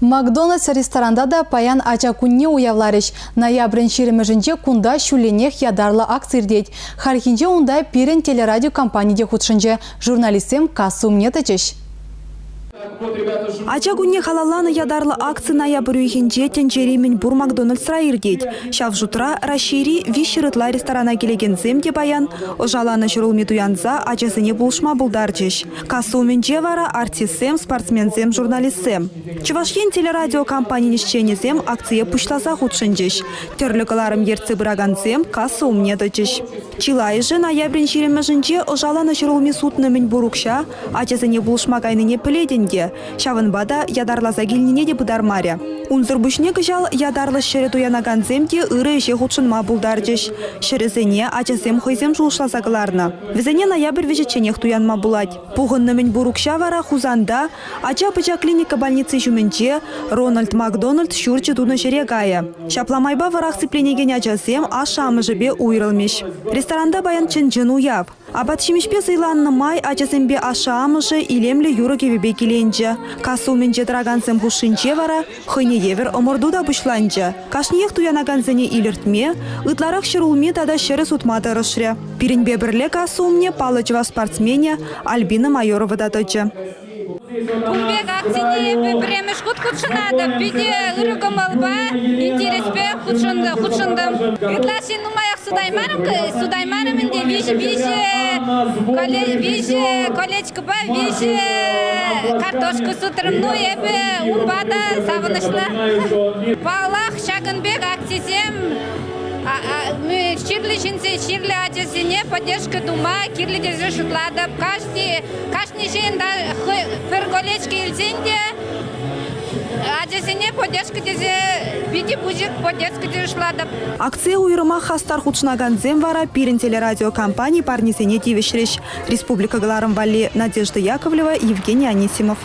Макдональдс ресторанта та паян ача кунне уявларӗҫ. Ноябрӗн ҫирӗмӗшӗнче кунта ҫулленех ятарлӑ акци иртет. Хальхинче унта пирӗн телерадиокомпани те хутшӑнчӗ. Журналистсем касса умне тӑчӗҫ. Ача кунне халалланӑ ятарлӑ акци ноябрь уйӑхӗнче тӗнчери мӗнпур Макдональдсра иртет. Ҫав шутра Раҫҫейри 300 ытла ресторана килекенсем те паян ӑшаланӑ ҫӗрулми туянса ачасене пулӑшма пултарчӗҫ. Касса умӗнче вара артистсем, спортсменсем, журналистсем. Чӑваш Ен телерадиокомпанин ӗҫченӗсем акцие пуҫласа хутшӑнчӗҫ. Тӗрлӗ кӑларӑм ертсе пыракансем касса умне тӑчӗҫ. Чылайӑшӗ ноябрӗн ҫирӗммӗшӗнче ӑшаланӑ ҫӗрулми сутнӑ мӗнпур укҫа ачасене пулӑшма кайнине пӗлет ӗнтӗ. Ҫавӑнпа та ятарласа килнине те пытармарӗ. Унсӑр пуҫне кӑҫал ятарлӑ ҫӗрӗ туянакансем те ырӑ ӗҫе хутшӑнма пултарчӗҫ. Ҫӗрӗсене ачасем хӑйсем шухӑшласа кӑларнӑ. Вӗсене ноябрь вӗҫӗчченех туянма пулать. Пухӑннӑ мӗнпур укҫа вара Хусанта ача-пӑча клиника больници ҫумӗнче Рональд Макдональд ҫурчӗ тунӑ ҫӗре кайӗ. Ҫапла майпа вӑрах сипленекен ачасем ашшӗ-амӑшӗпе уйрӑлмӗҫ. Ресторанта паян чӑн-чӑн уяв. Апат-ҫимӗҫпе сӑйланнӑ май ачасемпе ашшӗ-амӑшӗ илемлӗ юрӑ-кӗвӗпе киленчӗ. Касса умӗнче тӑракансем хушшинче вара хӑйне евӗр ӑмӑрту та пуҫланчӗ. Кашниех туянакансене илӗртме, ытларах ҫӗрулми тата ҫӗрӗ сутма тӑрӑшрӗ. Пирӗнпе пӗрле касса умне паллӑ чӑваш спортсменӗ Альбина Майорова та тӑчӗ. Кун пек акцине эпӗ пӗрремӗш хут хутшӑнатӑп. Питӗ ырӑ кӑмӑлпа, интереспе хутшӑнтӑм. Ытлашши нумаях сутаймарӑм, сутаймарӑм ӗнтӗ. Виҫӗ, виҫӗ, виҫӗ колечкӑпа виҫӗ картошка сутрӑм. Ну, эпӗ унпа та савӑнӑҫлӑ. Паллах, ҫакӑн пек акцисем чирлӗ ҫынсен, чирлӗ ачасене поддержка тума кирлӗ тесе шутлатӑп. Кашни Кашни ҫын пӗр колечко илсен те ачасене поддержка тесе питӗ пысӑк поддержка тесе шутлатӑп. Акцие уйрӑмах хастар хутшӑнакансем вара пирӗн телерадиокомпани парнисене тивӗҫрӗҫ. Республика кӑларӑм валли Надежда Яковлева, Евгений Анисимов.